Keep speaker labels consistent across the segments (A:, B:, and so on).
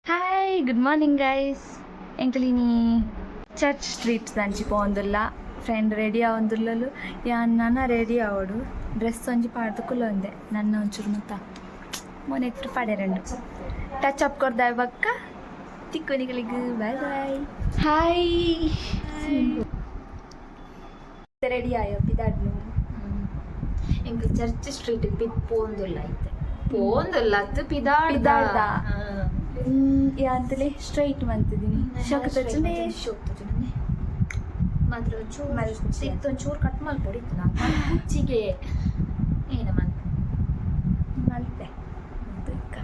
A: Hi, good morning guys. ಎಂಕಲಿನಿ church street ದಂಚಿ ಪೋಂದುಲ್ಲ. ಫ್ರೆಂಡ್ ರೆಡಿ ಆವೊಂದುಲ್ಲಲು. ಯಾನ್ ನನ ರೆಡಿ ಆವೊಡು. ಡ್ರೆಸ್ ಒಂಜಿ ಪಾಡ್ದು ಕುಲ್ಲೊಂದೆ. ನನ್ನ ಒಂಚೂರು ಮುತ್ತ ಮೋನೆಗ್ ಪಾಡೆರಂಡು ಟಚ್ ಅಪ್ ಕೊರ್ದಾಯ್ ಬಕ್ಕ ತಿಕ್ಕೊನಿಗಳಿಗೆ. Bye bye. ಹಾಯ್, ರೆಡಿ ಆಯೋ ಪಿದಾಡ್ನು.
B: ಎಂಕ್ ಚರ್ಚ್ ಸ್ಟ್ರೀಟ್ ಪಿತ್ ಪೋಂದುಲ್ಲ ಐತೆ, ಪೋಂದುಲ್ಲ ಅತ್ತು, ಪಿದಾಡ್ದ.
A: ಪಿದಾಡ್ದ. ಯಾಂತಲೇ ಸ್ಟ್ರೈಟ್ ಮಂತಿದ್ದೀನಿ, ಶೋಕ್ ತೋಚುಂಡೆ.
B: ಶೋಕ್ ತೋಚುಂಡೆ ಮಾತ್ರ. ಒಂಚೂರು
A: ಮಲ್ಪುಜಿ.
B: ಇತ್ತು, ಒಂಚೂರು ಕಟ್ ಮಲ್ಪೊಡಿತ್ತು ನಾನು ಕುಚ್ಚಿಗೆ ಏನ ಮಲ್ಪು.
A: ಮಲ್ತೆ ಇಕ್ಕ.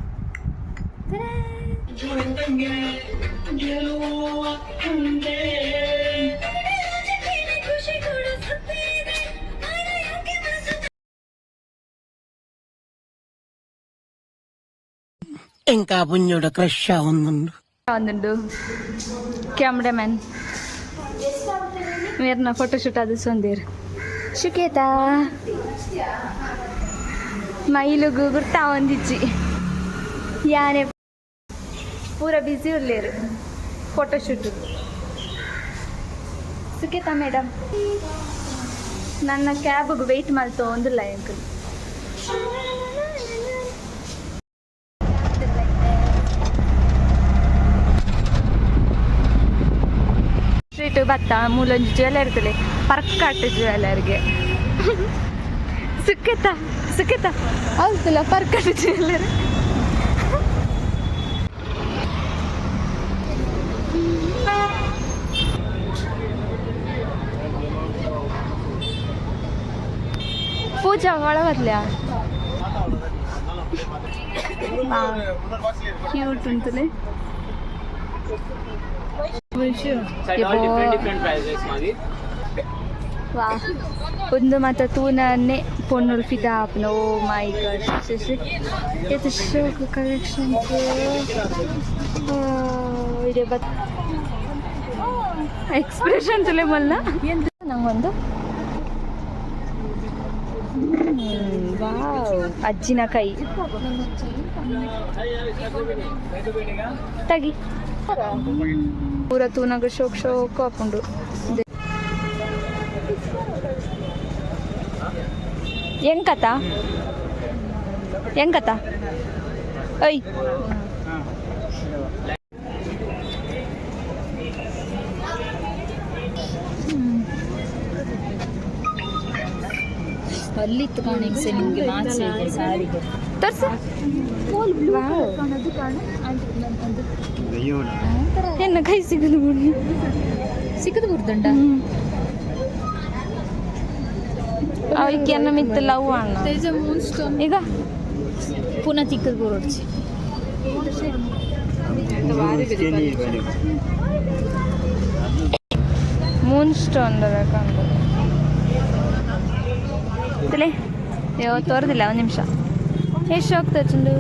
C: ఇంకా పుణ్యుడు క్రష్ అవునుండు.
A: ಒಂದುಂಡು ಕ್ಯಾಮ್ರಾಮನ್ ಮೇರ್ನ ಫೋಟೋಶೂಟ್ ಅದು ಸೊಂದಿರ್. ಶುಕೇತ ಮೈಲುಗು ಗುರ್ತಾ ಒಂದಿಜ್ಜಿ. ಯಾನೆ ಪೂರ ಬ್ಯುಸಿ ಉಲ್ಲೇರು ಫೋಟೋಶೂಟ್. ಸುಖೇತ ಮೇಡಮ್ ನನ್ನ ಕ್ಯಾಬ್ಗೆ ವೆಯ್ಟ್ ಮಲ್ತೋ ಒಂದುಲ್ಲ ಎಂಕುಲು. ಸ್ಟ್ರೀಟ್ ಬತ್ತ ಮೂಲೊಂಜಿ ಜ್ಯುವೆಲ್ಲರಿ ತುಲೆ, ಪರ್ಕಾಟ್ ಜ್ಯುವೆಲ್ಲರಿಗೆ. ಸುಖೇತ, ಸುಖೇತ, ಹೌದಲ್ಲ, ಪರ್ಕಾಟ್ ಜ್ಯುವೆಲ್ಲರಿ. ಪೂಜಾ ಒಳ ಬರ್ಲ್ಯಾ? Cute ಉಂಟುಲೆ.
D: Side all different different prices ಮಾದಿ.
A: ವಾ, ಒಂದು ಮಾತ ತೂನನ್ನೇ ಪೊಣ್ಣುಲು ಫಿದಾ ಆಪುನ. ಓ ಮೈ ಗಾಡ್, ಏತ್ ಶೋಕು ಕಲೆಕ್ಷನ್ಸ್ ಇದೆ. ಬತ್ ಎಕ್ಸ್ಪ್ರೆಷನ್ ತುಲೆ ಮಲ್ಲ. ನಂಗೊಂದು, ವಾವ್, ಅಜ್ಜಿನ ಕೈ ತಗಿ. ಪೂರ ತೂನಗ ಶೋಕ್ ಶೋಕ್ ಆಪುಂಡು. ಎಂಕತ ಎಂಕತ ಓಯ್.
B: ಅಲ್ಲಿತ್ತು ಕಾಣಿಕ್ಸೆ ನಿಮಗೆ ಮ್ಯಾಚ್ ಇದೆ ಸಾರಿಗೆ.
A: ತೋರ್ಸು. ವಾವ್. ಎನ್ನ ಕೈ ಸಿಗುದು ಬಿಡು.
B: ಸಿಕ್ಕದು ಬುರ್ದುಂಡ.
A: ಅವಕ್ಕೆ ಎನ್ನ ಮಿತ್ತು ಲವ್ ಅಣ್ಣ ಈಗ.
B: ಪುನಃ ತಿಕ್ಕದು ಬರೋಡ್ಚಿ.
A: ಮೂನ್ ಸ್ಟೋನ್ ಬೇಕಂದ್ರೆ ಅಯ್ಯೋ, ತೋರ್ದಿಲ್ಲ. ಒಂದು ನಿಮಿಷ. ಎಷ್ಟು ಹೋಗ್ತದೆ ಚಂಡು.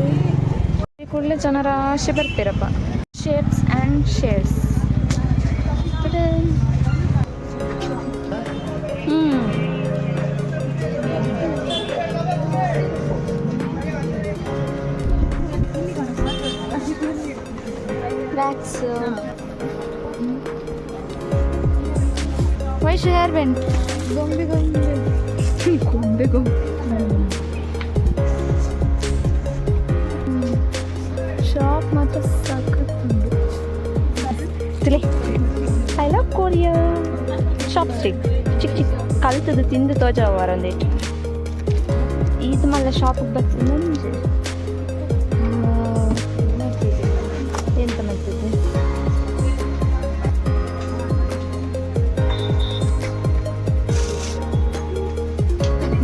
A: ಕೂಡಲೇ ಜನ ರಾಶಿ ಬರ್ತೀರಪ್ಪ. Shapes and shades. ಹ್ಞೂ. ವ್ಯಾಕ್ಸ್ ವೈಶ್ ಹೇರ್ ಬ್ಯಾಂಡ್. ಗೊಂಬೆ ಗೊಂಬೆ ಗೊಂಬೆ ಗೊಂಬೆ. ಶಾಪ್ ಮಾತ್ರ ಸಖತ್. I love Korea shop street. ಚಿಕ್ಕ ಚಿಕ್ಕ ಕಲ್ತದ್ದು ತಿಂದು ತೋಜಾವಾರ ಒಂದೇಟು. ಈತ ಮಲ್ಲ ಶಾಪಿಗೆ ಬರ್ತದೆ. ಎಂತ ಮಾಡ್ತಿದ್ದೆ?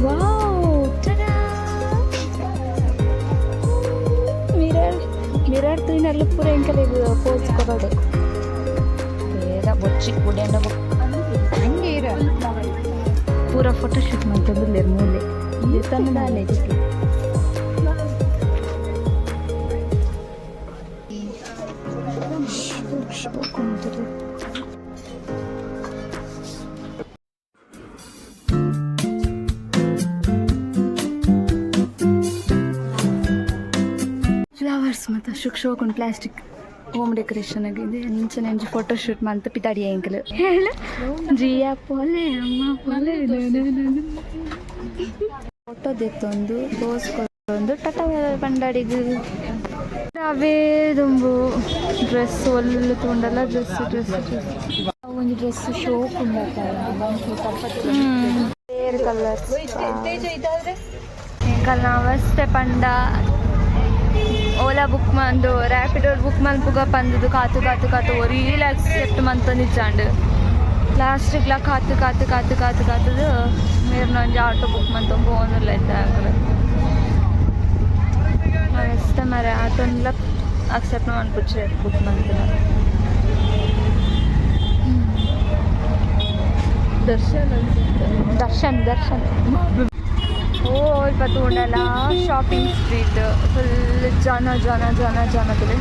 A: ವಾವ್, ಮಿರರ್! ಮಿರರ್ ತೂಯಿನಲ್ಲು ಪೂರ ಎಂಕಲೆಗ್ ಪೋಸ್ ಕೊರೊಡೆ. ಬೇಗ ಬೊಚ್ಚಿ ಕುಡಿಯಂಡ.
B: ಹಂಗೆ ಇರ.
A: ಪೂರ ಫೋಟೋ ಶೂಟ್ ಮಂತೊಂದುಲ್ಲೆರ್ ಮೂಲೆ ತನ್ನ ದಾಲೆ. ಶೋಕ್ ಉಂಟು. ಫ್ಲವರ್ಸ್ ಮತ್ತು ಶುಕ್ ಶೋಕ್ ಉಂಟು. ಪ್ಲಾಸ್ಟಿಕ್. ಹೋಮ್ ಡೆಕೋರೇಷನ್ ಆಗಿದೆ. ಅಂಚನೆ ಒಂಜಿ ಫೋಟೋ ಶೂಟ್ ಮಂತ್ ಪಿದಾಡಿ ಎಂಕಲ್ ಹೇಳು. ಜಿಯಾ ಪೋಲೆ ಅಮ್ಮ ಪೋಲೆ. ಫೋಟೋ ದೆತ್ತೊಂದು ಪೋಸ್ ಕೊರೊಂದು ಟಟ ಪಂಡಾಡಿಗ್. ಅವೇ ದುಂಬು ಡ್ರೆಸ್ ಒಲ್ಲು ತೂಂಡಲ ಡ್ರೆಸ್ ಡ್ರೆಸ್ ಡ್ರೆಸ್.
B: ಒಂಜಿ ಡ್ರೆಸ್ ಶೋಕ್ ಉಂಡತ್ತ.
A: Hair colours. ಎಂಕಲ್ನ ಅವಸ್ಥೆ ಪಂಡ ಓಲಾ ಬುಕ್ ಮಂದು ರ್ಯಾಪಿಡೋ ಬುಕ್ ಮನ್ಪುಗ ಪಂದುದು ಕಾತು ಕಾತು ಕಾತು ಒರೀಲ ಅಕ್ಸೆಪ್ಟ್ ಮಂತೊಂದಿಜ್ಜಾಂಡ್. ಲಾಸ್ಟಿಗ್ಲ ಕಾತು ಕಾತು ಕಾತು ಕಾತು ಕಾತುದು ಮೇರ್ನ ಒಂಜಿ ಆಟೋ ಬುಕ್ ಮಂತೊಂದು ಪೋವೊಂದುಲ್ಲ ಇತ್ತೆ. ಅಂಕಲ್ ಅವಸ್ಥೆ ಮರೆ. ಆಟೋನ್ಲ ಅಕ್ಸೆಪ್ಟ್ ಮನ್ಪುಜೆರ್ ಬುಕ್ ಮಂತುನ.
B: ದರ್ಶನ್.
A: ದರ್ಶನ್ ದರ್ಶನ್. ಓ, ಅಲ್ಪ ತೂಂಡಲ ಶಾಪಿಂಗ್ ಸ್ಟ್ರೀಟ್, ಫುಲ್ ಜನ ಜನ ಜನ ಜನ ತೂಲೆ.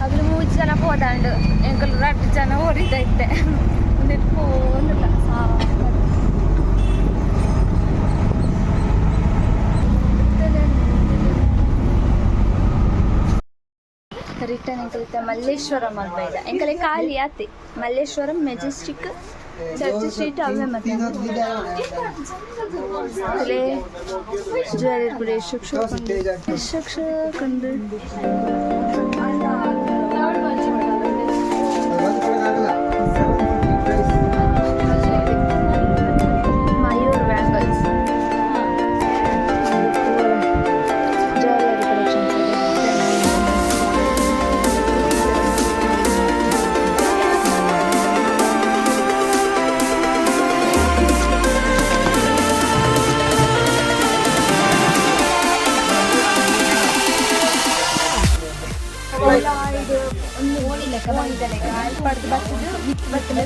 A: ಅಗ್ಲು ಮೂಜಿ ಜನ ಪೋದಾಂಡ್, ಎಂಕಲ್ ರಡ್ಡ್ ಜನ ಒರಿದ ಇತ್ತೆ. ಉಂದೆಟ್ ಪೋವೊಂದುಲ್ಲ ಸಾಕ್. ರಿಟರ್ನ್ ಎಂಕಲ್ತ ಮಲ್ಲೇಶ್ವರಂ ಅಲ್ಬೈದ. ಎಂಕಲೆ ಖಾಲಿ ಆತೆ ಮಲ್ಲೇಶ್ವರಂ, ಮೆಜೆಸ್ಟಿಕ್, ಚರ್ಚ್ ಸ್ಟ್ರೀಟ್ ಅವೇ. ಮತ್ತೆ ಜ್ಯುವೆಲ್ಲರಿ ಕೂಡ ಎಷ್ಟು ಶೋಕ್ ಎಷ್ಟು ಶೋಕ್ ಉಂಡು. Mayur bangles, jewellery collections. ಒಂದು ಓಣಿ ಲೆಕ್ಕ ಓಣಿದ ಲೆಕ್ಕ ಅಲ್ಪಡ್ದು ಬತ್ತದು ಮಿತ್ ಬತ್ತದ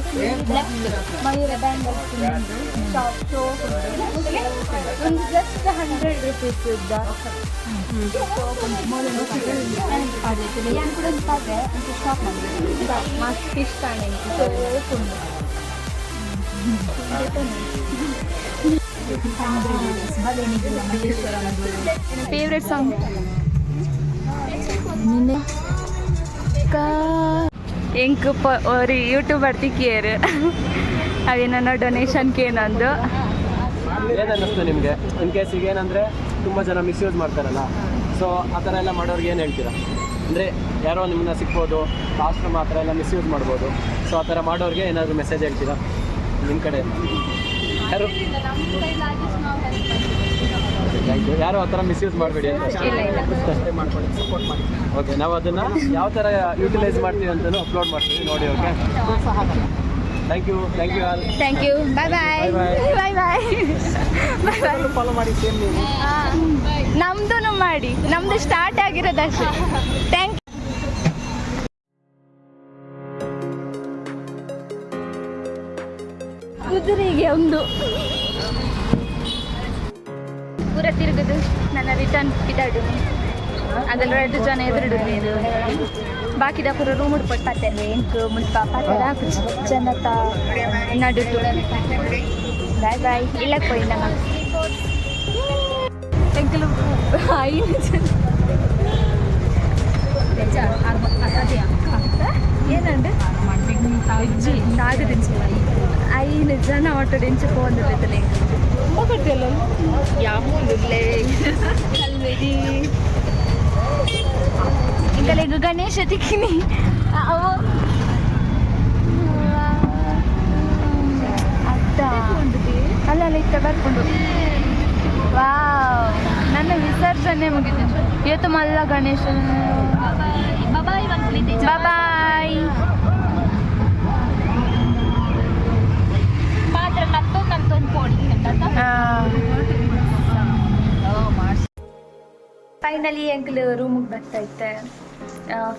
A: ಮಯೂರ ಬ್ಯಾಂಗಲ್ಸ್ ಉಂಡು, ಶಾಪ್ ಶೋಪ್ ಉಂಡು. ಒಂದು ಜಸ್ಟ್ 100 ರುಪೀಸ್ ಇದ್ದ. ಯಾನ್ ಕೂಡ ಒಂದು ಪಾತ್ರೆ ಅಂತ ಸ್ಟಾಪ್ ಮಾಡಿದೆ. ಮಸ್ತ್ ಇಷ್ಟ ಸೋಪ್ ಉಂಡು. ಫೇವ್ರೆಟ್ ಸಾಂಗ್ ನಿನ್ನೆ ಎಂಕ್ ಒರಿ ಯೂಟ್ಯೂಬರ್ ತಿಕ್ಕಿಯರು. ಅವೇನೋ ಡೊನೇಷನ್ ಕೇನಂದು.
D: ಏನು ಅನ್ನಿಸ್ತು ನಿಮಗೆ? ಇನ್ ಕೇಸ್ ಈಗ ಏನಂದರೆ, ತುಂಬ ಜನ ಮಿಸ್ಯೂಸ್ ಮಾಡ್ತಾರಲ್ಲ, ಸೊ ಆ ಥರ ಎಲ್ಲ ಮಾಡೋರ್ಗೆ ಏನು ಹೇಳ್ತೀರಾ? ಅಂದರೆ ಯಾರೋ ನಿಮ್ಮನ್ನ ಸಿಗ್ಬೋದು, ಆಶ್ರಮ ಆ ಥರ ಎಲ್ಲ ಮಿಸ್ಯೂಸ್ ಮಾಡ್ಬೋದು. ಸೊ ಆ ಥರ ಮಾಡೋರಿಗೆ ಏನಾದರೂ ಮೆಸೇಜ್ ಹೇಳ್ತೀರಾ ನಿಮ್ಮ ಕಡೆಯಿಂದ? ಯಾರು, thank you. ಯಾರು ಆ ಥರ ಮಿಸ್ಯೂಸ್ ಮಾಡಬೇಡಿ ಅಂತ.
A: ಇಲ್ಲ ಇಲ್ಲ.
D: ಮಾಡ್ಕೊಳ್ಳಿ, ಸಪೋರ್ಟ್ ಮಾಡಿ. ಓಕೆ, ನಾವು ಅದನ್ನು ಯಾವ ಥರ ಯೂಟಿಲೈಸ್ ಮಾಡ್ತೀವಿ ಅಂತಲೂ ಅಪ್ಲೋಡ್ ಮಾಡ್ತೀವಿ ನೋಡಿ. Okay, thank you, thank you all.
A: Thank you, bye bye.
D: Bye.
A: Bye bye bye bye.
D: Follow ಮಾಡಿ ಸೇಮ್ ನೀವು.
A: ನಮ್ದು ಮಾಡಿ, ನಮ್ದು ಸ್ಟಾರ್ಟ್ ಆಗಿರೋದಷ್ಟೇ. Thank. ಕುದುರೆಗೆ ಒಂದು ಪೂರ ತಿರುಗುದು ನನ್ನ ರಿಟರ್ನ್ ಪಿದಾಡು. ಅದೆಲ್ಲ ಎರಡು ಜನ ಎದುರುಡು ನೀರು ಬಾಕಿದ ಪೂರ ರೂಮ್ ಉಡ್ಪಟ್ಟು ಪಾತೆರ್. ಎಂಕ್ ಮುಲ್ಪ ಪಾತೆರ ಜನತ ನಡುಟು. Boy boy. ಇಲ್ಲಕ್ಕೆ ಪೋಯಿನ ಎಂಕಲು ಐದು ಜನ. ಏನಂಡು ಐದು ಜನ ಆಟೋ ಇಂಚ ಫೋನ್ ಕಲ್ವೆಡಿ. ಇಂಕಲೆಗ್ ಗಣೇಶ ತಿಕ್ಕಿನಿ ಅವು ಅತ್ತ. ಅಲ್ಲ ಅಲ್ಲ, ಇತ್ತ ಬರ್ಕೊಂಡು. ವಾವ್, ನನ್ನ ವಿಸರ್ಜನೆ ಮುಗಿತು. ಏತು ಮಲ್ಲ ಗಣೇಶ. ಬಾಯ್.
B: ಮಾತ್ರ ನತ್ತೊಂದು ನತ್ತೊಂದು ಪೋಡಿ.
A: ಫೈನಲಿ ಎಂಕಲ್ ರೂಮಿಗೆ ಬರ್ತಾ ಇತ್ತೆ.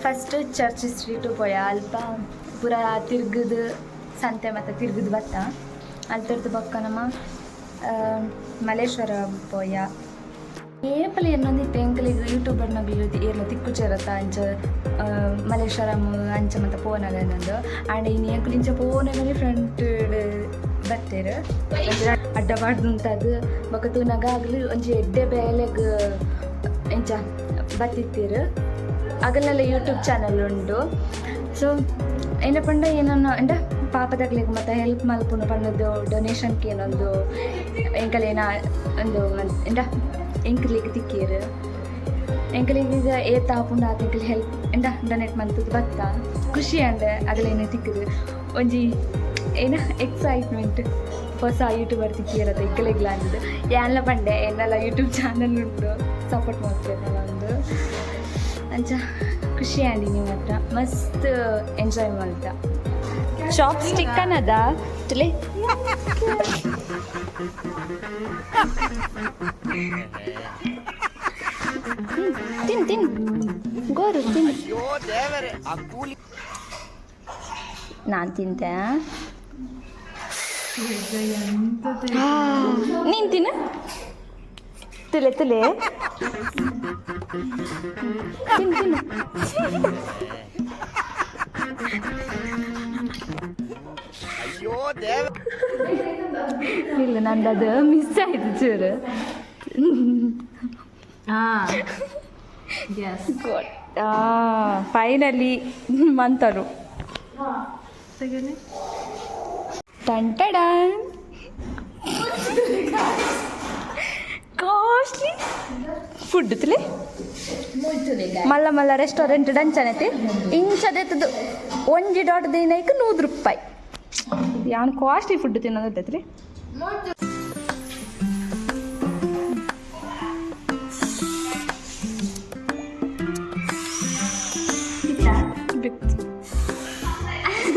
A: ಫಸ್ಟ್ ಚರ್ಚ್ ಸ್ಟ್ರೀಟು ಪೋಯ. ಅಲ್ಪ ಪೂರ ತಿರ್ಗುದು, ಸಂತೆ ಮತ್ತು ತಿರ್ಗುದು ಬತ್ತ. ಅಲ್ತರ್ದು ಬೊಕ್ಕ ನಮ್ಮ ಮಲ್ಲೇಶ್ವರ ಪೋಯ. ಏಪಲ ಎನ್ನೊಂದಿತ್ತೆ, ಎಂಕಲಿಗೆ ಯೂಟ್ಯೂಬರ್ನಗ್ಲು ಏರ್ಲ ತಿಕ್ಕುಚೆರತ್ತ ಅಂಚ ಮಲ್ಲೇಶ್ವರಂ ಅಂಚ ಮತ್ತು ಪೋನಗ ಅನ್ನೊಂದು. ಆಂಡ ಇನ್ನು ಎಂಕುಲು ಇಂಚ ಪೋನಗನೆ ಫ್ರಂಟ್ ಬತ್ತೇರು. ಅಡ್ಡ ಪಾಡ್ದು ಬೊಕ ತೂನಗ ಅಗಲು ಒಂಜಿ ಎಡ್ಡೆ ಬೇಲೆಗ್ ಎಂಚ ಬತ್ತಿತ್ತೀರು. ಅಗಲೆಲ್ಲ ಯೂಟ್ಯೂಬ್ ಚಾನಲ್ ಉಂಡು. ಸೊ ಏನ ಪಂಡ ಏನನ್ನ ಎಂಡ ಪಾಪದಗ್ಲಿಗ್ ಮತ್ತೆ ಹೆಲ್ಪ್ ಮಲ್ಪುನು ಪನ್ನದು, ಡೊನೇಷನ್ಗೆ ಏನೊಂದು ಎಂಕಲೇನ ಒಂದು ಎಂಡ ಎಂಕ್ಲಿಗ್ ತಿಕ್ಕೀರು. ಎಂಕಲಿಗೆ ಈಗ ಏತ್ ಆಪುಂಡು ಆತ ಎಂಕಲ್ ಹೆಲ್ಪ್ ಎಂಡ ಡೊನೇಟ್ ಮಂತದ್ದು ಬತ್ತ. ಖುಷಿ ಅಂಡೆ ಅಗಲೇನೆ ತಿಕ್ಕುದು. ಒಂಜಿ ಏನ ಎಕ್ಸೈಟ್ಮೆಂಟ್, ಹೊಸ ಯೂಟ್ಯೂಬರ್ ತಿಕ್ಕಿರತ್ತೆ ಎಂಕಲೆಗ್ಲ ಅಂದದ್ದು. ಯಾನ್ಲ ಪಂಡೆ, ಎನ್ನಲ ಯೂಟ್ಯೂಬ್ ಚಾನಲ್ ಉಂಟು, ಸಪೋರ್ಟ್ ಮಾಡ್ತೇನಲ್ಲ ಒಂದು. ಅಂಚ ಖುಷಿ ಆಂಡಿ ನಿಮ್ಮ ಹತ್ರ. ಮಸ್ತ್ ಎಂಜಾಯ್ ಮಲ್ತ. ಚಾಪ್ ಸ್ಟಿಕ್ ಅನ್ನದ ತುಲೆ. ತಿನ್ ತಿನ್ ಗೋರು ತಿನ್. ನಾನು ತಿಂತೆ. ನೀನು ತಿನ್ನ. ತುಲೆ ತುಲೆ, ತಿನ್ ತಿನ್ನು. ಇಲ್ಲ, ನಂದು ಅದು ಮಿಸ್ ಆಯ್ತು ಚೂರು.
B: ಹಾ, ಎಸ್.
A: ಫೈನಲಿ ಮಂತರು. ಟಂಟಡನ್, ಕಾಸ್ಟ್ಲಿ ಫುಡ್ ತುಲೆ. ಮಲ್ಲ ಮಲ್ಲ ರೆಸ್ಟೋರೆಂಟ್ ಡಂಚನೈತಿ ಇಂಚದೆತ್ತದು. ಒಂಜಿ ಡಾಟ್ ದಿನೈಕ್ 100 ರೂಪಾಯಿ. ಯಾನ್ ಕಾಸ್ಟ್ಲಿ ಫುಡ್ ತಿನ್ನೋದೈತ್ರಿ.